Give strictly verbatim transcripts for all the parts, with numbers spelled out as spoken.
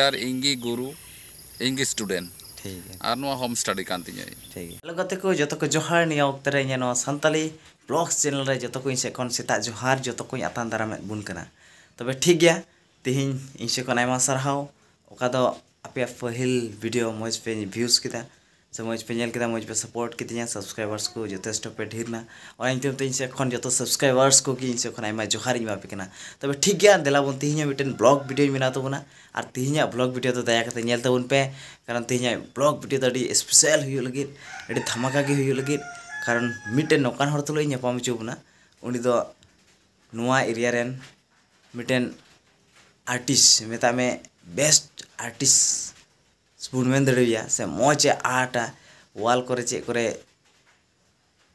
ᱟᱨ ᱤᱧ ᱜᱮ ᱜᱩᱨᱩ, ᱤᱧ ᱜᱮ student᱾ ᱴᱷᱤᱠ ᱜᱮᱭᱟ᱾ ᱟᱨ ᱱᱚᱣᱟ home study ᱠᱟᱱ ᱛᱤᱧᱟᱹ᱾ ᱴᱷᱤᱠ ᱜᱮᱭᱟ᱾ ᱦᱮᱞᱳ ᱜᱟᱛᱮ ᱠᱚ, ᱡᱚᱛᱚ ᱠᱚ ᱡᱚᱦᱟᱨ᱾ ᱱᱤᱭᱟᱹ ᱚᱠᱛᱚ ᱨᱮ ᱤᱧᱟᱹᱜ ᱱᱚᱣᱟ ᱥᱟᱱᱛᱟᱞᱤ vlogs channel ᱨᱮ ᱡᱚᱛᱚ ᱠᱚ ᱤᱧ ᱥᱮᱫ ᱠᱷᱚᱱ ᱥᱮᱛᱟᱜ ᱡᱚᱦᱟᱨ, ᱡᱚᱛᱚ ᱠᱚᱧ ᱟᱛᱟᱝ ᱫᱟᱨᱟᱢᱮᱫ ᱵᱚᱱ ᱠᱟᱱᱟ᱾ ᱛᱚᱵᱮ ᱴᱷᱤᱠ ᱜᱮᱭᱟ, ᱛᱤᱦᱤᱧ ᱤᱧ ᱥᱮᱫ ᱠᱷᱚᱱ ᱟᱭᱢᱟ ᱥᱟᱨᱦᱟᱣ, ᱚᱠᱟ ᱫᱚ ᱟᱯᱮᱭᱟᱜ ᱯᱟᱹᱦᱤᱞ video ᱢᱚᱡᱽ ᱯᱮ views ᱠᱮᱫᱟ, ᱥᱮ ᱢᱚᱡᱽ ᱯᱮ ᱧᱮᱞ ᱠᱮᱫᱟ, ᱢᱚᱡᱽ ᱯᱮ support ᱠᱤᱫᱤᱧᱟ, subscribers ᱠᱚ ᱡᱚᱛᱷᱮᱥᱴᱚ ᱯᱮ ᱰᱷᱮᱨ ᱱᱟ᱾ ᱚᱱᱟ ᱧᱩᱛᱩᱢ ᱛᱮ ᱤᱧ ᱥᱮᱫ ᱠᱷᱚᱱ ᱡᱚᱛᱚ subscribers ᱠᱚᱜᱮ ᱤᱧ ᱥᱮᱫ ᱠᱷᱚᱱ ᱟᱭᱢᱟ ᱡᱚᱦᱟᱨ ᱤᱧ ᱮᱢᱟ ᱯᱮ ᱠᱟᱱᱟ᱾ ᱛᱚᱵᱮ ᱴᱷᱤᱠ ᱜᱮᱭᱟ, ᱫᱮᱞᱟ ᱵᱚᱱ ᱛᱤᱦᱤᱧ ᱦᱚᱸ ᱢᱤᱫᱴᱮᱱ vlog video ᱤᱧ ᱵᱮᱱᱟᱣ ᱛᱟᱵᱚᱱᱟ᱾ ᱟᱨ ᱛᱤᱦᱤᱧᱟᱜ vlog video ᱫᱚ ᱫᱟᱭᱟ ᱠᱟᱛᱮ ᱧᱮᱞ ᱛᱟᱵᱚᱱ ᱯᱮ, ᱠᱟᱨᱚᱱ ᱛᱤᱦᱤᱧᱟᱜ vlog video ᱫᱚ ᱟᱹᱰᱤ special ᱦᱩᱭᱩᱜ ᱞᱟᱹᱜᱤᱫ, ᱟᱹᱰᱤ ᱫᱷᱟᱢᱟᱠᱟ ᱜᱮ ᱦᱩᱭᱩᱜ ᱞᱟᱹᱜᱤᱫ᱾ ᱠᱟᱨᱚᱱ ᱢᱤᱫᱴᱮᱱ ᱱᱚᱝᱠᱟᱱ ᱦᱚᱲ ᱛᱩᱞᱩᱡ ᱤᱧ ᱧᱟᱯᱟᱢ ᱦᱚᱪᱚ ᱵᱚᱱᱟ, ᱩᱱᱤ ᱫᱚ ᱱᱚᱣᱟ area ᱨᱮᱱ ᱢᱤᱫᱴᱮᱱ artist, ᱢᱮᱛᱟᱜ ᱢᱮ best artist ᱵᱚᱱ ᱢᱮᱱ ᱫᱟᱲᱮᱣᱟᱭᱟ, ᱥᱮ ᱢᱚᱡᱽ ᱮ ᱟᱨᱴᱟ, wall ᱠᱚᱨᱮ ᱪᱮᱫ ᱠᱚᱨᱮ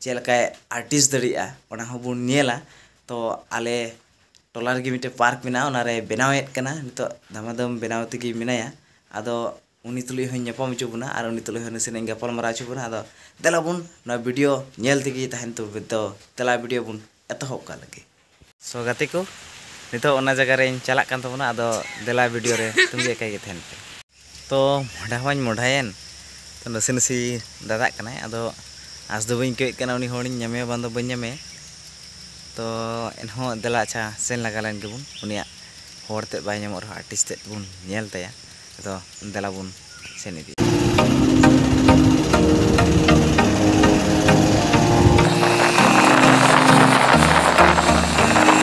ᱪᱮᱫ ᱞᱮᱠᱟᱭ artist ᱫᱟᱲᱮᱭᱟᱜᱼᱟ, ᱚᱱᱟ ᱦᱚᱸᱵᱚᱱ ᱧᱮᱞᱟ᱾ ᱛᱚ ᱟᱞᱮ ᱴᱚᱞᱟ ᱨᱮᱜᱮ ᱢᱤᱫᱴᱮᱱ park ᱢᱮᱱᱟᱜᱼᱟ, ᱚᱱᱟᱨᱮ ᱵᱮᱱᱟᱣᱮᱫ ᱠᱟᱱᱟ, ᱱᱤᱛᱚᱜ ᱫᱷᱟᱢᱟᱫᱷᱟᱢ ᱵᱮᱱᱟᱣ ᱛᱮᱜᱮ ᱢᱮᱱᱟᱭᱟ᱾ ᱟᱫᱚ ᱩᱱᱤ ᱛᱩᱞᱩᱡ ᱦᱚᱸᱧ ᱧᱟᱯᱟᱢ ᱦᱚᱪᱚ ᱵᱚᱱᱟ ᱟᱨ ᱩᱱᱤ ᱛᱩᱞᱩᱡ ᱦᱚᱸ ᱱᱟᱥᱮᱱᱟᱜ ᱤᱧ ᱜᱟᱯᱟᱞ ᱢᱟᱨᱟᱣ ᱦᱚᱪᱚ ᱵᱚᱱᱟ᱾ ᱟᱫᱚ ᱫᱮᱞᱟ ᱵᱚᱱ ᱱᱚᱣᱟ video ᱧᱮᱞ ᱛᱮᱜᱮ ᱛᱟᱦᱮᱱ ᱛᱚᱵᱮ ᱫᱚ ᱫᱮᱞᱟ video ᱵᱚᱱ ᱮᱛᱚᱦᱚᱵ ᱠᱟᱜ ᱞᱮᱜᱮ᱾ So ᱜᱟᱛᱮ ᱠᱚ, ᱱᱤᱛᱚᱜ ᱚᱱᱟ ᱡᱟᱭᱜᱟ ᱨᱮᱧ ᱪᱟᱞᱟᱜ ᱠᱟᱱ ᱛᱟᱵᱚᱱᱟ, ᱟᱫᱚ ᱫᱮᱞᱟ video ᱨᱮ ᱛᱩᱝᱜᱤ ᱟᱠᱟᱭ ᱜᱮ ᱛᱟᱦᱮᱱ ᱯᱮ᱾ ᱛᱚ ᱢᱚᱰᱷᱟ ᱢᱟᱧ ᱢᱚᱰᱷᱟᱭᱮᱱ, ᱛᱚ ᱱᱟᱥᱮ ᱱᱟᱥᱮ ᱫᱟᱫᱟᱜ ᱠᱟᱱᱟᱭ, ᱟᱫᱚ ᱟᱸᱥ ᱫᱚ ᱵᱟᱹᱧ ᱟᱹᱭᱠᱟᱹᱣᱮᱫ ᱠᱟᱱᱟ ᱩᱱᱤ ᱦᱚᱲᱤᱧ ᱧᱟᱢᱮᱭᱟ ᱵᱟᱝ ᱫᱚ ᱵᱟᱹᱧ ᱧᱟᱢᱮᱭᱟ᱾ ᱛᱚ ᱮᱱᱦᱚᱸ ᱫᱮᱞᱟ ᱟᱪᱪᱷᱟ ᱥᱮᱱ ᱞᱟᱜᱟ ᱞᱮᱱ ᱜᱮᱵᱚᱱ, ᱩᱱᱤᱭᱟᱜ ᱦᱚᱲ ᱛᱮᱫ ᱵᱟᱭ ᱧᱟᱢᱚᱜ ᱨᱮᱦᱚᱸ artist ᱛᱮᱫ ᱵᱚᱱ ᱧᱮᱞ ᱛᱟᱭᱟ᱾ ᱟᱫᱚ ᱫᱮᱞᱟ ᱵᱚᱱ ᱥᱮᱱ ᱤᱫᱤᱜᱼᱟ᱾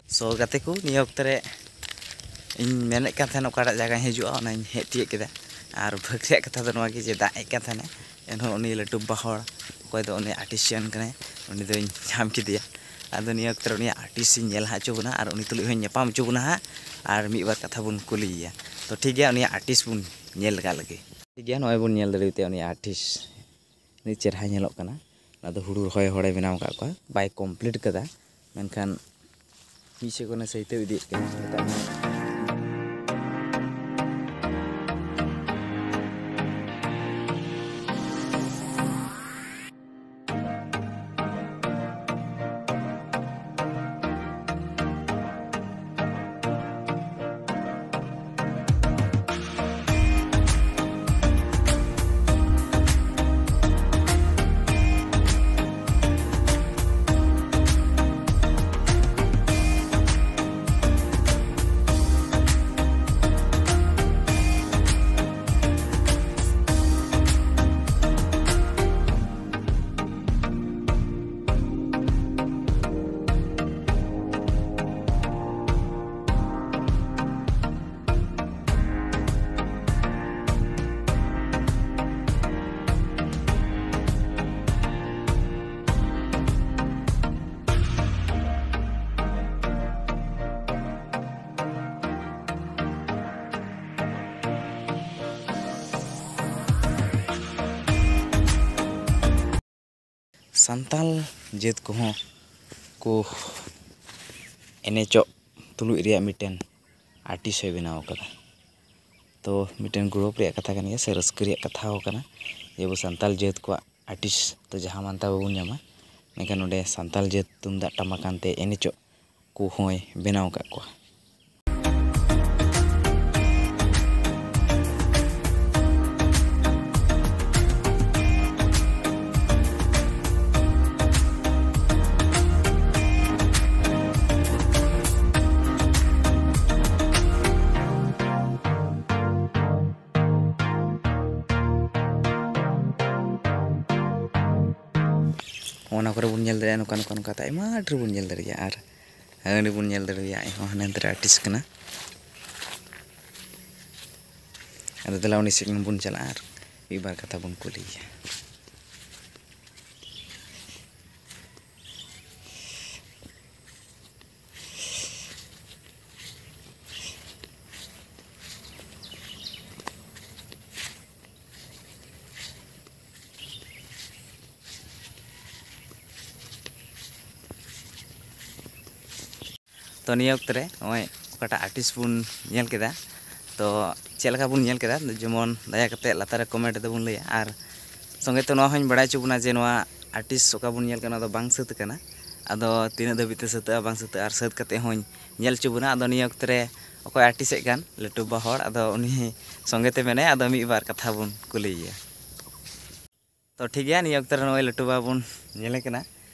So ᱜᱟᱛᱮ ᱠᱚ, ᱱᱤᱭᱟᱹ ᱚᱠᱛᱚ ᱨᱮ ᱤᱧ ᱢᱮᱱᱮᱫ ᱠᱟᱱ ᱛᱟᱦᱮᱱᱟ ᱚᱠᱟᱴᱟᱜ ᱡᱟᱭᱜᱟᱧ ᱦᱤᱡᱩᱜᱼᱟ, ᱚᱱᱟᱧ ᱦᱮᱡ ᱛᱤᱭᱳᱜ ᱠᱮᱫᱟ᱾ ᱟᱨ ᱵᱷᱟᱹᱜᱽ ᱨᱮᱭᱟᱜ ᱠᱟᱛᱷᱟ ᱫᱚ ᱱᱚᱣᱟ ᱜᱮ ᱡᱮ ᱫᱟᱜ ᱮᱫ ᱠᱟᱱ ᱛᱟᱦᱮᱱᱟ, ᱮᱱᱦᱚᱸ ᱩᱱᱤ ᱞᱟᱹᱴᱩ ᱵᱟᱵᱟ ᱦᱚᱲ, ᱚᱠᱚᱭ ᱫᱚ ᱩᱱᱤ artist ᱠᱟᱱᱟᱭ, ᱩᱱᱤ ᱫᱚᱧ ᱧᱟᱢ ᱠᱮᱫᱮᱭᱟ᱾ ᱟᱫᱚ ᱱᱤᱭᱟᱹ ᱚᱠᱛᱚ ᱨᱮ ᱩᱱᱤᱭᱟᱜ artist ᱤᱧ ᱧᱮᱞ ᱦᱚᱪᱚ ᱵᱚᱱᱟ ᱟᱨ ᱩᱱᱤ ᱛᱩᱞᱩᱡ ᱦᱚᱸᱧ ᱧᱟᱯᱟᱢ ᱦᱚᱪᱚ ᱵᱚᱱᱟ ᱦᱟᱸᱜ, ᱟᱨ ᱢᱤᱫ ᱵᱟᱨ ᱠᱟᱛᱷᱟ ᱵᱚᱱ ᱠᱩᱞᱤᱭᱮᱭᱟ᱾ ᱛᱚ ᱴᱷᱤᱠ ᱜᱮᱭᱟ, ᱩᱱᱤᱭᱟᱜ artist ᱵᱚᱱ ᱧᱮᱞ ᱞᱮᱜᱟ ᱞᱮᱜᱮ᱾ ᱴᱷᱤᱠ ᱜᱮᱭᱟ, ᱱᱚᱜᱼᱚᱭ ᱵᱚᱱ ᱧᱮᱞ ᱫᱟᱲᱮᱭᱟᱛᱟᱭᱟ ᱩᱱᱤᱭᱟᱜ artist᱾ ᱟᱹᱰᱤ ᱪᱮᱨᱦᱟ ᱧᱮᱞᱚᱜ ᱠᱟᱱᱟ᱾ ᱚᱱᱟ ᱫᱚ ᱦᱩᱲᱩ ᱨᱚᱦᱚᱭ ᱦᱚᱲᱮ ᱵᱮᱱᱟᱣ ᱟᱠᱟᱫ ᱠᱚᱣᱟ, ᱵᱟᱭ complete ᱠᱟᱫᱟ, ᱢᱮᱱᱠᱷᱟᱱ ᱢᱤᱫ ᱥᱮᱫ ᱠᱷᱚᱱᱮ ᱥᱟᱹᱭᱛᱟᱹᱣ ᱤᱫᱤᱭᱮᱫ ᱠᱟᱱᱟ, ᱢᱮᱛᱟᱜ ᱢᱮ᱾ ᱥᱟᱱᱛᱟᱞ ᱡᱟᱹᱛ ᱠᱚᱦᱚᱸ ᱠᱚ ᱮᱱᱮᱡᱚᱜ ᱛᱩᱞᱩᱡ ᱨᱮᱭᱟᱜ ᱢᱤᱫᱴᱮᱱ ᱟᱨᱴᱤᱥᱴ ᱦᱚᱸᱭ ᱵᱮᱱᱟᱣ ᱟᱠᱟᱫᱟ᱾ ᱛᱚ ᱢᱤᱫᱴᱮᱱ ᱜᱚᱨᱚᱵᱽ ᱨᱮᱭᱟᱜ ᱠᱟᱛᱷᱟ ᱠᱟᱱ ᱜᱮᱭᱟ ᱥᱮ ᱨᱟᱹᱥᱠᱟᱹ ᱨᱮᱭᱟᱜ ᱠᱟᱛᱷᱟ ᱦᱚᱸ ᱠᱟᱱᱟ ᱡᱮ ᱟᱵᱚ ᱥᱟᱱᱛᱟᱞ ᱡᱟᱹᱛ ᱠᱚᱣᱟᱜ ᱟᱨᱴᱤᱥᱴ ᱫᱚ ᱡᱟᱦᱟᱸ ᱢᱟᱱᱛᱟᱣ ᱵᱟᱵᱚᱱ ᱧᱟᱢᱟ, ᱢᱮᱱᱠᱷᱟᱱ ᱱᱚᱰᱮ ᱥᱟᱱᱛᱟᱞ ᱡᱟᱹᱛ ᱛᱩᱢᱫᱟᱜ ᱴᱟᱢᱟᱠ ᱟᱱᱛᱮ ᱮᱱᱮᱡᱚᱜ ᱠᱚ ᱦᱚᱸᱭ ᱵᱮᱱᱟᱣ ᱟᱠᱟᱫ ᱠᱚᱣᱟ᱾ ᱚᱱᱟ ᱠᱚᱨᱮ ᱵᱚᱱ ᱧᱮᱞ ᱫᱟᱲᱮᱭᱟᱜᱼᱟ, ᱱᱚᱝᱠᱟ ᱱᱚᱝᱠᱟ ᱱᱚᱝᱠᱟ ᱛᱮ ᱟᱭᱢᱟ ᱰᱷᱮᱨ ᱵᱚᱱ ᱧᱮᱞ ᱫᱟᱲᱮᱭᱟᱜᱼᱟ᱾ ᱟᱨ ᱦᱟᱺᱰᱤ ᱵᱚᱱ ᱧᱮᱞ ᱫᱟᱲᱮᱭᱟᱭᱟ, ᱟᱡ ᱦᱚᱸ ᱦᱟᱱᱮ ᱦᱟᱱᱛᱮ ᱨᱮ ᱟᱨᱴᱤᱥᱴ ᱠᱟᱱᱟ᱾ ᱟᱫᱚ ᱫᱮᱞᱟ ᱩᱱᱤ ᱥᱮᱫ ᱵᱚᱱ ᱪᱟᱞᱟᱜᱼᱟ ᱟᱨ ᱢᱤᱫ ᱵᱟᱨ ᱠᱟᱛᱷᱟ ᱵᱚᱱ ᱠᱩᱞᱤᱭᱮᱭᱟ᱾ ᱛᱚ ᱱᱤᱭᱟᱹ ᱚᱠᱛᱚ ᱨᱮ ᱱᱚᱜᱼᱚᱭ ᱚᱠᱟᱴᱟᱜ ᱟᱨᱴᱤᱥᱴ ᱵᱚᱱ ᱧᱮᱞ ᱠᱮᱫᱟ, ᱛᱚ ᱪᱮᱫ ᱞᱮᱠᱟ ᱵᱚᱱ ᱧᱮᱞ ᱠᱮᱫᱟ, ᱡᱮᱢᱚᱱ ᱫᱟᱭᱟ ᱠᱟᱛᱮ ᱞᱟᱛᱟᱨ ᱨᱮ ᱠᱚᱢᱮᱱᱴ ᱨᱮᱵᱚᱱ ᱞᱟᱹᱭᱟ᱾ ᱟᱨ ᱥᱚᱸᱜᱮ ᱛᱮ ᱱᱚᱣᱟ ᱦᱚᱸᱧ ᱵᱟᱲᱟᱭ ᱦᱚᱪᱚ ᱵᱚᱱᱟ ᱡᱮ ᱱᱚᱣᱟ ᱟᱨᱴᱤᱥᱴ ᱚᱠᱟ ᱵᱚᱱ ᱧᱮᱞ ᱠᱟᱱᱟ, ᱚᱱᱟ ᱫᱚ ᱵᱟᱝ ᱥᱟᱹᱛ ᱟᱠᱟᱱᱟ᱾ ᱟᱫᱚ ᱛᱤᱱᱟᱹᱜ ᱫᱷᱟᱹᱵᱤᱡ ᱛᱮ ᱥᱟᱹᱛᱟᱹᱜᱼᱟ ᱵᱟᱝ ᱥᱟᱹᱛᱟᱹᱜᱼᱟ, ᱟᱨ ᱥᱟᱹᱛ ᱠᱟᱛᱮ ᱦᱚᱸᱧ ᱧᱮᱞ ᱦᱚᱪᱚ ᱵᱚᱱᱟ᱾ ᱟᱫᱚ ᱱᱤᱭᱟᱹ ᱚᱠᱛᱚ ᱨᱮ ᱚᱠᱚᱭ ᱟᱨᱴᱤᱥᱴ ᱮᱫ ᱠᱟᱱ, ᱞᱟᱹᱴᱩ ᱵᱟ ᱦᱚᱲ, ᱟᱫᱚ ᱩᱱᱤ ᱥᱚᱸᱜᱮ ᱛᱮ ᱢᱮᱱᱟᱭᱟ, ᱟᱫᱚ ᱢᱤᱫ ᱵᱟᱨ ᱠᱟᱛᱷᱟ ᱵᱚᱱ ᱠᱩᱞᱤᱭᱮᱭᱟ᱾ ᱛᱚ ᱴᱷᱤᱠ ᱜᱮᱭᱟ, ᱱᱤᱭᱟᱹ ᱚᱠᱛᱚ ᱨᱮ ᱱᱚᱜᱼᱚᱭ ᱞᱟᱹᱴᱩ ᱵᱟ ᱵᱚᱱ ᱧᱮᱞᱮ ᱠᱟᱱᱟ᱾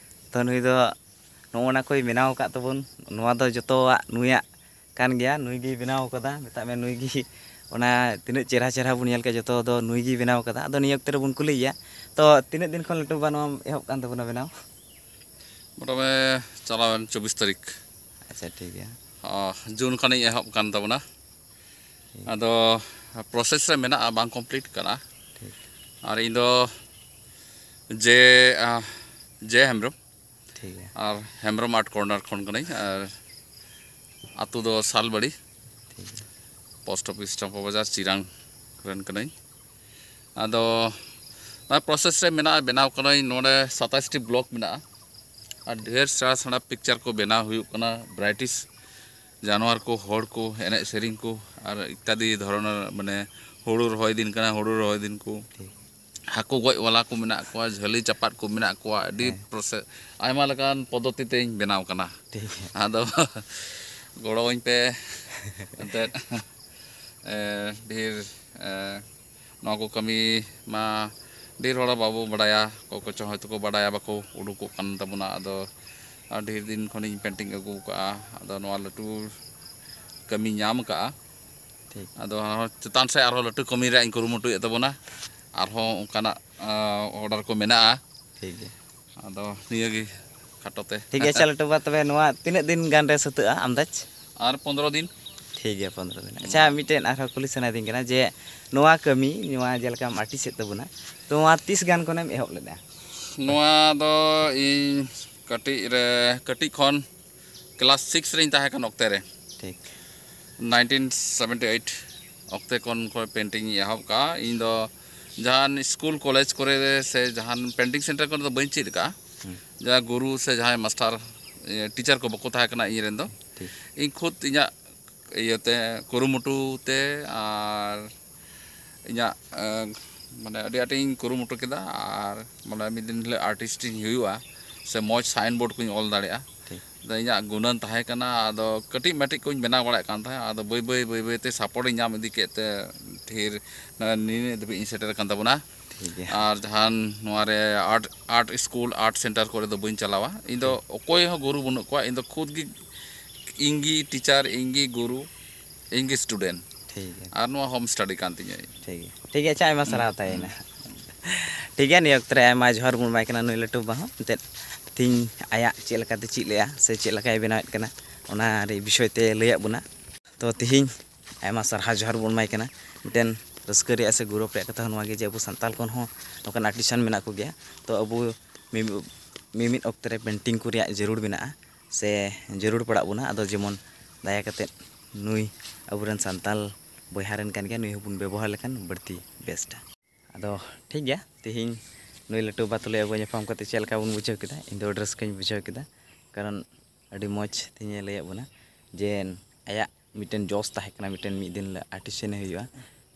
ᱛᱚ ᱱᱩᱭ ᱫᱚ ᱱᱚᱜᱼᱚ ᱱᱟ ᱠᱚᱭ ᱵᱮᱱᱟᱣ ᱟᱠᱟᱫ ᱛᱟᱵᱚᱱ, ᱱᱚᱣᱟ ᱫᱚ ᱡᱚᱛᱚᱣᱟᱜ ᱱᱩᱭᱟᱜ ᱠᱟᱱ ᱜᱮᱭᱟ, ᱱᱩᱭ ᱜᱮᱭ ᱵᱮᱱᱟᱣ ᱠᱟᱫᱟ᱾ ᱢᱮᱛᱟᱜ ᱢᱮ ᱱᱩᱭ ᱜᱮ ᱚᱱᱟ ᱛᱤᱱᱟᱹᱜ ᱪᱮᱦᱨᱟ ᱪᱮᱦᱨᱟ ᱵᱚᱱ ᱧᱮᱞ ᱠᱮᱫ, ᱡᱚᱛᱚ ᱫᱚ ᱱᱩᱭ ᱜᱮᱭ ᱵᱮᱱᱟᱣ ᱠᱟᱫᱟ᱾ ᱟᱫᱚ ᱱᱤᱭᱟᱹ ᱚᱠᱛᱚ ᱨᱮᱵᱚᱱ ᱠᱩᱞᱤᱭᱮᱭᱟ, ᱛᱚ ᱛᱤᱱᱟᱹᱜ ᱫᱤᱱ ᱠᱷᱚᱱ ᱞᱟᱹᱴᱩ ᱵᱟ ᱱᱚᱣᱟ ᱮᱦᱚᱵ ᱠᱟᱱ ᱛᱟᱵᱚᱱᱟ ᱵᱮᱱᱟᱣ? ᱢᱚᱴᱟᱢᱩᱴᱤ ᱪᱟᱞᱟᱣᱮᱱ ᱪᱚᱵᱵᱤᱥ ᱛᱟᱹᱨᱤᱠᱷ᱾ ᱟᱪᱪᱷᱟ, ᱴᱷᱤᱠ ᱜᱮᱭᱟ᱾ ᱟᱨ ᱡᱩᱱ ᱠᱷᱚᱱᱤᱧ ᱮᱦᱚᱵ ᱠᱟᱱ ᱛᱟᱵᱚᱱᱟ᱾ ᱴᱷᱤᱠ᱾ ᱟᱫᱚ ᱯᱨᱚᱥᱮᱥ ᱨᱮ ᱢᱮᱱᱟᱜᱼᱟ, ᱵᱟᱝ ᱠᱚᱢᱯᱞᱤᱴ ᱠᱟᱱᱟ᱾ ᱴᱷᱤᱠ᱾ ᱟᱨ ᱤᱧ ᱫᱚ ᱡᱮ, ᱟᱸ, ᱡᱮ ᱦᱮᱢᱵᱨᱚᱢ᱾ ᱴᱷᱤᱠ ᱜᱮᱭᱟ᱾ ᱟᱨ ᱦᱮᱢᱵᱨᱚᱢ ᱟᱨᱴ ᱠᱚᱨᱱᱟᱨ ᱠᱷᱚᱱ ᱠᱟᱹᱱᱟᱹᱧ᱾ ᱟᱨ ᱟᱹᱛᱩ ᱫᱚ ᱥᱟᱞᱵᱟᱲᱤ, ᱴᱷᱤᱠ ᱜᱮᱭᱟ᱾ ᱯᱳᱥᱴ ᱚᱯᱷᱤᱥ, ᱪᱟᱢᱯᱟ ᱵᱟᱡᱟᱨ, ᱪᱤᱨᱟᱝ ᱨᱮᱱ ᱠᱟᱹᱱᱟᱹᱧ᱾ ᱟᱫᱚ ᱱᱚᱣᱟ ᱯᱨᱚᱥᱮᱥ ᱨᱮ ᱢᱮᱱᱟᱜᱼᱟ, ᱵᱮᱱᱟᱣ ᱠᱟᱹᱱᱟᱹᱧ᱾ ᱱᱚᱰᱮ ᱥᱟᱛᱟᱥ ᱴᱤ ᱵᱞᱚᱠ ᱢᱮᱱᱟᱜᱼᱟ ᱟᱨ ᱰᱷᱮᱨ ᱥᱮᱬᱟ ᱥᱮᱬᱟ ᱯᱤᱠᱪᱟᱨ ᱠᱚ ᱵᱮᱱᱟᱣ ᱦᱩᱭᱩᱜ ᱠᱟᱱᱟ, ᱵᱨᱟᱭᱤᱴᱤᱥ ᱡᱟᱱᱣᱟᱨ ᱠᱚ, ᱦᱚᱲ ᱠᱚ, ᱮᱱᱮᱡ ᱥᱮᱨᱮᱧ ᱠᱚ ᱟᱨ ᱤᱛᱛᱟᱫᱤ ᱫᱷᱚᱨᱚᱱ, ᱢᱟᱱᱮ ᱦᱩᱲᱩ ᱨᱚᱦᱚᱭ ᱫᱤᱱ ᱠᱟᱱᱟ, ᱦᱩᱲᱩ ᱨᱚᱦᱚᱭ ᱫᱤᱱ ᱠᱚ, ᱦᱟᱹᱠᱩ ᱜᱚᱡ ᱣᱟᱞᱟ ᱠᱚ ᱢᱮᱱᱟᱜ ᱠᱚᱣᱟ, ᱡᱷᱟᱹᱞᱤ ᱪᱟᱯᱟᱫ ᱠᱚ ᱢᱮᱱᱟᱜ ᱠᱚᱣᱟ, ᱟᱹᱰᱤ ᱯᱨᱚᱥᱮᱥ, ᱟᱭᱢᱟ ᱞᱮᱠᱟᱱ ᱯᱚᱫᱽᱫᱷᱚᱛᱤ ᱛᱮᱧ ᱵᱮᱱᱟᱣ ᱠᱟᱱᱟ᱾ ᱴᱷᱤᱠ ᱜᱮᱭᱟ᱾ ᱟᱫᱚ ᱜᱚᱲᱚᱣᱟᱹᱧ ᱯᱮ ᱮᱱᱛᱮᱫ᱾ ᱰᱷᱮᱨ ᱱᱚᱣᱟ ᱠᱚ ᱠᱟᱹᱢᱤ ᱢᱟ ᱰᱷᱮᱨ ᱦᱚᱲ ᱵᱟᱵᱚ ᱵᱟᱰᱟᱭᱟ, ᱚᱠᱚᱭ ᱠᱚᱪᱚ ᱦᱚᱭᱛᱳ ᱠᱚ ᱵᱟᱰᱟᱭᱟ, ᱵᱟᱠᱚ ᱩᱰᱩᱠᱚᱜ ᱠᱟᱱ ᱛᱟᱵᱚᱱᱟ᱾ ᱟᱫᱚ ᱟᱨ ᱰᱷᱮᱨ ᱫᱤᱱ ᱠᱷᱚᱱᱤᱧ ᱯᱮᱱᱴᱤᱝ ᱟᱹᱜᱩ ᱠᱟᱜᱼᱟ, ᱟᱫᱚ ᱱᱚᱣᱟ ᱞᱟᱹᱴᱩ ᱠᱟᱹᱢᱤ ᱧᱟᱢ ᱠᱟᱜᱼᱟ᱾ ᱴᱷᱤᱠ᱾ ᱟᱫᱚ ᱟᱨᱦᱚᱸ ᱪᱮᱛᱟᱱ ᱥᱮᱫ ᱟᱨᱦᱚᱸ ᱞᱟᱹᱴᱩ ᱠᱟᱹᱢᱤ ᱨᱮᱭᱟᱜ ᱤᱧ ᱠᱩᱨᱩᱢᱩᱴᱩᱭᱮᱫ ᱛᱟᱵᱚᱱᱟ, ᱟᱨᱦᱚᱸ ᱚᱱᱠᱟᱱᱟᱜ ᱚᱰᱟᱨ ᱠᱚ ᱢᱮᱱᱟᱜᱼᱟ᱾ ᱴᱷᱤᱠ ᱜᱮᱭᱟ᱾ ᱟᱫᱚ ᱱᱤᱭᱟᱹ ᱜᱮ ᱠᱷᱟᱴᱚ ᱛᱮ᱾ ᱴᱷᱤᱠ ᱜᱮᱭᱟ, ᱟᱪᱪᱷᱟ ᱞᱟᱹᱴᱩ ᱵᱟᱵᱟ, ᱛᱚᱵᱮ ᱱᱚᱣᱟ ᱛᱤᱱᱟᱹᱜ ᱫᱤᱱ ᱜᱟᱱ ᱨᱮ ᱥᱟᱹᱛᱟᱹᱜᱼᱟ ᱟᱢᱫᱟᱡᱽ? ᱟᱨ ᱯᱚᱱᱫᱽᱨᱚ ᱫᱤᱱ᱾ ᱴᱷᱤᱠ ᱜᱮᱭᱟ, ᱯᱚᱱᱫᱽᱨᱚ ᱫᱤᱱ᱾ ᱟᱪᱪᱷᱟ, ᱢᱤᱫᱴᱮᱱ ᱟᱨᱦᱚᱸ ᱠᱩᱞᱤ ᱥᱟᱱᱟᱭᱮᱫᱤᱧ ᱠᱟᱱᱟ ᱡᱮ ᱱᱚᱣᱟ ᱠᱟᱹᱢᱤ, ᱱᱚᱣᱟ ᱡᱮᱞᱮᱠᱟᱢ ᱟᱨᱴᱤᱥᱴ ᱮᱫ ᱛᱟᱵᱚᱱᱟ, ᱛᱚ ᱱᱚᱣᱟ ᱛᱤᱥ ᱜᱟᱱ ᱠᱷᱚᱱᱮᱢ ᱮᱦᱚᱵ ᱞᱮᱫᱟ? ᱱᱚᱣᱟ ᱫᱚ ᱤᱧ ᱠᱟᱹᱴᱤᱡ ᱨᱮ, ᱠᱟᱹᱴᱤᱡ ᱠᱷᱚᱱ ᱠᱞᱟᱥ ᱥᱤᱠᱥ ᱨᱮᱧ ᱛᱟᱦᱮᱸ ᱠᱟᱱ ᱚᱠᱛᱮ ᱨᱮ, ᱴᱷᱤᱠ᱾ ᱱᱟᱭᱤᱱᱴᱤᱱ ᱥᱮᱵᱷᱮᱱᱴᱤ ᱮᱭᱤᱴ ᱚᱠᱛᱮ ᱠᱷᱚᱱ ᱠᱷᱚᱱ ᱯᱮᱱᱴᱤᱝ ᱤᱧ ᱮᱦᱚᱵ ᱠᱟᱜᱼᱟ᱾ ᱤᱧ ᱫᱚ ᱡᱟᱦᱟᱱ ᱥᱠᱩᱞ, ᱠᱚᱞᱮᱡᱽ ᱠᱚᱨᱮ ᱥᱮ ᱡᱟᱦᱟᱱ ᱯᱮᱱᱴᱤᱝ ᱥᱮᱱᱴᱟᱨ ᱠᱚᱨᱮ ᱫᱚ ᱵᱟᱹᱧ ᱪᱮᱫ ᱠᱟᱜᱼᱟ᱾ ᱦᱩᱸ᱾ ᱡᱟᱦᱟᱸ ᱜᱩᱨᱩ ᱥᱮ ᱡᱟᱦᱟᱸᱭ ᱢᱟᱥᱴᱟᱨ, ᱤᱭᱟᱹ, ᱴᱤᱪᱟᱨ ᱠᱚ ᱵᱟᱠᱚ ᱛᱟᱦᱮᱸ ᱠᱟᱱᱟ ᱤᱧ ᱨᱮᱱ ᱫᱚ᱾ ᱴᱷᱤᱠ᱾ ᱤᱧ ᱠᱷᱩᱫ ᱤᱧᱟᱹᱜ ᱤᱭᱟᱹᱛᱮ, ᱠᱩᱨᱩᱢᱩᱴᱩ ᱛᱮ, ᱟᱨ ᱤᱧᱟᱹᱜ, ᱮᱸ, ᱢᱟᱱᱮ ᱟᱹᱰᱤ ᱟᱸᱴᱤᱧ ᱠᱩᱨᱩᱢᱩᱴᱩ ᱠᱮᱫᱟ, ᱟᱨ ᱢᱟᱱᱮ ᱢᱤᱫ ᱫᱤᱱ ᱦᱤᱞᱳᱜ ᱟᱨᱴᱤᱥᱴ ᱤᱧ ᱦᱩᱭᱩᱜᱼᱟ ᱥᱮ ᱢᱚᱡᱽ ᱥᱟᱭᱤᱱ ᱵᱳᱨᱰ ᱠᱚᱧ ᱚᱞ ᱫᱟᱲᱮᱭᱟᱜᱼᱟ᱾ ᱴᱷᱤᱠ᱾ ᱟᱫᱚ ᱤᱧᱟᱹᱜ ᱜᱩᱱᱟᱹᱱ ᱛᱟᱦᱮᱸ ᱠᱟᱱᱟ, ᱟᱫᱚ ᱠᱟᱹᱴᱤᱡ ᱢᱟᱹᱴᱤᱡ ᱠᱚᱧ ᱵᱮᱱᱟᱣ ᱵᱟᱲᱟᱭᱮᱫ ᱠᱟᱱ ᱛᱟᱦᱮᱸᱫ, ᱟᱫᱚ ᱵᱟᱹᱭ ᱵᱟᱹᱭ, ᱵᱟᱹᱭ ᱵᱟᱹᱭ ᱛᱮ ᱥᱟᱯᱳᱨᱴ ᱤᱧ ᱧᱟᱢ ᱤᱫᱤ ᱠᱮᱫ ᱛᱮ ᱰᱷᱮᱨ ᱱᱤᱱᱟᱹᱜ ᱫᱷᱟᱹᱵᱤᱡ ᱤᱧ ᱥᱮᱴᱮᱨ ᱟᱠᱟᱱ ᱛᱟᱵᱚᱱᱟ᱾ ᱴᱷᱤᱠ ᱜᱮᱭᱟ᱾ ᱟᱨ ᱡᱟᱦᱟᱱ ᱱᱚᱣᱟ ᱨᱮ art, art school, art centre ᱠᱚᱨᱮ ᱫᱚ ᱵᱟᱹᱧ ᱪᱟᱞᱟᱣᱟ᱾ ᱤᱧ ᱫᱚ ᱴᱷᱤᱠ᱾ ᱚᱠᱚᱭ ᱦᱚᱸ ᱜᱩᱨᱩ ᱵᱟᱹᱱᱩᱜ ᱠᱚᱣᱟ, ᱤᱧ ᱫᱚ ᱠᱷᱩᱫ ᱜᱮ, ᱤᱧ ᱜᱮ ᱴᱤᱪᱟᱨ, ᱤᱧ ᱜᱮ ᱜᱩᱨᱩ, ᱤᱧ ᱜᱮ ᱥᱴᱩᱰᱮᱱᱴ᱾ ᱴᱷᱤᱠ ᱜᱮᱭᱟ᱾ ᱟᱨ ᱱᱚᱣᱟ ᱦᱳᱢ ᱥᱴᱟᱰᱤ ᱠᱟᱱ ᱛᱤᱧᱟᱹ᱾ ᱴᱷᱤᱠ ᱜᱮᱭᱟ, ᱴᱷᱤᱠ ᱜᱮᱭᱟ, ᱟᱪᱪᱷᱟ, ᱟᱭᱢᱟ ᱥᱟᱨᱦᱟᱣ ᱛᱟᱦᱮᱸᱭᱮᱱᱟ᱾ ᱴᱷᱤᱠ ᱜᱮᱭᱟ, ᱱᱤᱭᱟᱹ ᱚᱠᱛᱚ ᱨᱮ ᱟᱭᱢᱟ ᱡᱚᱦᱟᱨ ᱵᱚᱱ ᱮᱢᱟᱭ ᱠᱟᱱᱟ ᱱᱩᱭ ᱞᱟᱹᱴᱩ ᱵᱟᱵᱟ ᱦᱚᱸ, ᱮᱱᱛᱮᱫ ᱛᱤᱦᱤᱧ ᱟᱭᱟᱜ ᱪᱮᱫ ᱞᱮᱠᱟᱛᱮ ᱪᱮᱫ ᱞᱮᱜᱼᱟ ᱥᱮ ᱪᱮᱫ ᱞᱮᱠᱟᱭ ᱵᱮᱱᱟᱣᱮᱫ ᱠᱟᱱᱟ, ᱚᱱᱟ ᱨᱮ ᱵᱤᱥᱚᱭ ᱛᱮ ᱞᱟᱹᱭᱟᱫ ᱵᱚᱱᱟ᱾ ᱛᱚ ᱛᱤᱦᱤᱧ ᱟᱭᱢᱟ ᱥᱟᱨᱦᱟᱣ ᱡᱚᱦᱟᱨ ᱵᱚᱱ ᱮᱢᱟᱭ ᱠᱟᱱᱟ᱾ ᱢᱤᱫᱴᱮᱱ ᱨᱟᱹᱥᱠᱟᱹ ᱨᱮᱭᱟᱜ ᱥᱮ ᱜᱚᱨᱚᱵᱽ ᱨᱮᱭᱟᱜ ᱠᱟᱛᱷᱟ ᱦᱚᱸ ᱱᱚᱣᱟ ᱜᱮ ᱡᱮ ᱟᱵᱚ ᱥᱟᱱᱛᱟᱲ ᱠᱷᱚᱱ ᱦᱚᱸ ᱱᱚᱝᱠᱟᱱ ᱟᱨᱴᱤᱥᱟᱱ ᱢᱮᱱᱟᱜ ᱠᱚᱜᱮᱭᱟ᱾ ᱛᱚ ᱟᱵᱚ ᱢᱤ-, ᱢᱤᱢᱤᱫ ᱚᱠᱛᱮ ᱨᱮ ᱯᱮᱱᱴᱤᱝ ᱠᱚ ᱨᱮᱭᱟᱜ ᱡᱟᱹᱨᱩᱲ ᱢᱮᱱᱟᱜᱼᱟ ᱥᱮ ᱡᱟᱹᱨᱩᱲ ᱯᱟᱲᱟᱜ ᱵᱚᱱᱟ᱾ ᱟᱫᱚ ᱡᱮᱢᱚᱱ ᱫᱟᱭᱟ ᱠᱟᱛᱮᱫ ᱱᱩᱭ ᱟᱵᱚᱨᱮᱱ ᱥᱟᱱᱛᱟᱲ ᱵᱚᱭᱦᱟ ᱨᱮᱱ ᱠᱟᱱ ᱜᱮᱭᱟ, ᱱᱩᱭ ᱦᱚᱸᱵᱚᱱ ᱵᱮᱵᱚᱦᱟᱨ ᱞᱮᱠᱷᱟᱱ ᱵᱟᱹᱲᱛᱤ ᱵᱮᱥᱴᱟ᱾ ᱟᱫᱚ ᱴᱷᱤᱠ ᱜᱮᱭᱟ, ᱛᱮᱦᱮᱧ ᱱᱩᱭ ᱞᱟᱹᱴᱩ ᱵᱟᱵᱟ ᱛᱩᱞᱩᱡ ᱟᱵᱚ ᱧᱟᱯᱟᱢ ᱠᱟᱛᱮ ᱪᱮᱫ ᱞᱮᱠᱟ ᱵᱚᱱ ᱵᱩᱡᱷᱟᱹᱣ ᱠᱮᱫᱟ? ᱤᱧ ᱫᱚ ᱟᱹᱰᱤ ᱨᱟᱹᱥᱠᱟᱹᱧ ᱵᱩᱡᱷᱟᱹᱣ ᱠᱮᱫᱟ, ᱠᱟᱨᱚᱱ ᱟᱹᱰᱤ ᱢᱚᱡᱽ ᱛᱮᱦᱮᱧᱮ ᱞᱟᱹᱭᱟᱫ ᱵᱚᱱᱟ ᱡᱮ ᱟᱭᱟᱜ ᱢᱤᱫᱴᱮᱱ ᱡᱚᱥ ᱛᱟᱦᱮᱸ ᱠᱟᱱᱟ, ᱢᱤᱫᱴᱮᱱ ᱢᱤᱫ ᱫᱤᱱ ᱦᱤᱞᱳᱜ ᱟᱨᱴᱤᱥᱤᱭᱟᱱᱮ ᱦᱩᱭᱩᱜᱼᱟ,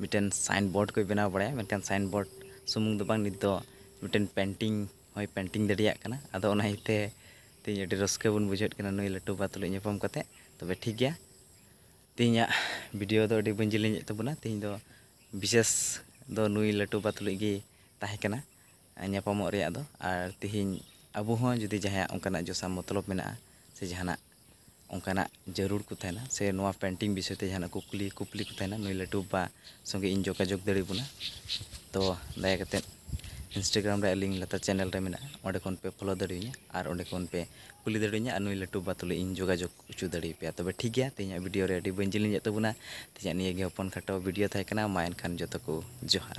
ᱢᱤᱫᱴᱮᱱ ᱥᱟᱭᱤᱱ ᱵᱳᱨᱰ ᱠᱚᱭ ᱵᱮᱱᱟᱣ ᱵᱟᱲᱟᱭᱟ, ᱢᱮᱱᱠᱷᱟᱱ ᱥᱟᱭᱤᱱ ᱵᱳᱨᱰ ᱥᱩᱢᱩᱝ ᱫᱚ ᱵᱟᱝ, ᱱᱤᱛ ᱫᱚ ᱢᱤᱫᱴᱮᱱ ᱯᱮᱱᱴᱤᱝ ᱦᱚᱸᱭ ᱯᱮᱱᱴᱤᱝ ᱫᱟᱲᱮᱭᱟᱜ ᱠᱟᱱᱟ᱾ ᱟᱫᱚ ᱚᱱᱟ ᱤᱭᱟᱹᱛᱮ ᱛᱮᱦᱮᱧ ᱟᱹᱰᱤ ᱨᱟᱹᱥᱠᱟᱹ ᱵᱚᱱ ᱵᱩᱡᱷᱟᱹᱣᱮᱫ ᱠᱟᱱᱟ ᱱᱩᱭ ᱞᱟᱹᱴᱩ ᱵᱟᱵᱟ ᱛᱩᱞᱩᱡ ᱧᱟᱯᱟᱢ ᱠᱟᱛᱮ᱾ ᱛᱚᱵᱮ ᱴᱷᱤᱠ ᱜᱮᱭᱟ, ᱛᱮᱦᱮᱧᱟᱜ ᱵᱷᱤᱰᱤᱭᱳ ᱫᱚ ᱟᱹᱰᱤ ᱵᱟᱹᱧ ᱡᱮᱞᱮᱧᱮᱫ ᱛᱟᱵᱚᱱᱟ᱾ ᱛᱮᱦᱮᱧ ᱫᱚ ᱵᱤᱥᱮᱥ ᱫᱚ ᱱᱩᱭ ᱞᱟᱹᱴᱩ ᱵᱟᱵᱟ ᱛᱩᱞᱩᱡ ᱜᱮ ᱛᱟᱦᱮᱸ ᱠᱟᱱᱟ ᱧᱟᱯᱟᱢᱚᱜ ᱨᱮᱭᱟᱜ ᱫᱚ᱾ ᱟᱨ ᱛᱮᱦᱮᱧ ᱟᱵᱚ ᱦᱚᱸ ᱡᱩᱫᱤ ᱡᱟᱦᱟᱸᱭᱟᱜ ᱚᱱᱠᱟᱱᱟᱜ ᱡᱚᱥᱟ ᱢᱚᱛᱞᱚᱵ ᱢᱮᱱᱟᱜᱼᱟ ᱥᱮ ᱡᱟᱦᱟᱱᱟᱜ ᱚᱱᱠᱟᱱᱟᱜ ᱡᱟᱹᱨᱩᱲ ᱠᱚ ᱛᱟᱦᱮᱱᱟ ᱥᱮ ᱱᱚᱣᱟ ᱯᱮᱱᱴᱤᱝ ᱵᱤᱥᱚᱭ ᱛᱮ ᱡᱟᱦᱟᱱᱟᱜ ᱠᱩᱠᱞᱤ ᱠᱩᱯᱞᱤ ᱠᱚ ᱛᱟᱦᱮᱱᱟ, ᱱᱩᱭ ᱞᱟᱹᱴᱩ ᱵᱟᱵᱟ ᱥᱚᱸᱜᱮ ᱤᱧ ᱡᱳᱜᱟᱡᱳᱜᱽ ᱫᱟᱲᱮᱭᱟᱵᱚᱱᱟ᱾ ᱛᱚ ᱫᱟᱭᱟ ᱠᱟᱛᱮᱫ ᱤᱱᱥᱴᱟᱜᱨᱟᱢ ᱨᱮ ᱟᱹᱞᱤᱧ ᱞᱟᱛᱟᱨ ᱪᱮᱱᱮᱞ ᱨᱮ ᱢᱮᱱᱟᱜᱼᱟ, ᱚᱸᱰᱮ ᱠᱷᱚᱱ ᱯᱮ ᱯᱷᱚᱞᱳ ᱫᱟᱲᱮᱭᱟᱹᱧᱟ ᱟᱨ ᱚᱸᱰᱮ ᱠᱷᱚᱱ ᱯᱮ ᱠᱩᱞᱤ ᱫᱟᱲᱮᱭᱟᱹᱧᱟ ᱟᱨ ᱱᱩᱭ ᱞᱟᱹᱴᱩ ᱵᱟᱵᱟ ᱛᱩᱞᱩᱡ ᱤᱧ ᱡᱳᱜᱟᱡᱳᱜᱽ ᱦᱚᱪᱚ ᱫᱟᱲᱮᱭᱟᱯᱮᱭᱟ᱾ ᱛᱚᱵᱮ ᱴᱷᱤᱠ ᱜᱮᱭᱟ, ᱛᱮᱦᱮᱧᱟᱜ ᱵᱷᱤᱰᱤᱭᱳ ᱨᱮ ᱟᱹᱰᱤ ᱵᱟᱹᱧ ᱡᱮᱞᱮᱧᱮᱫ ᱛᱟᱵᱚᱱᱟ᱾ ᱛᱮᱦᱮᱧᱟᱜ ᱱᱤᱭᱟᱹ ᱜᱮ ᱦᱚᱯᱚᱱ ᱠᱷᱟᱴᱚ ᱵᱷᱤᱰᱤᱭᱳ ᱛᱟᱦᱮᱸ ᱠᱟᱱᱟ᱾ ᱢᱟ ᱮᱱᱠᱷᱟᱱ ᱡᱚᱛᱚ ᱠᱚ ᱡᱚᱦᱟᱨ᱾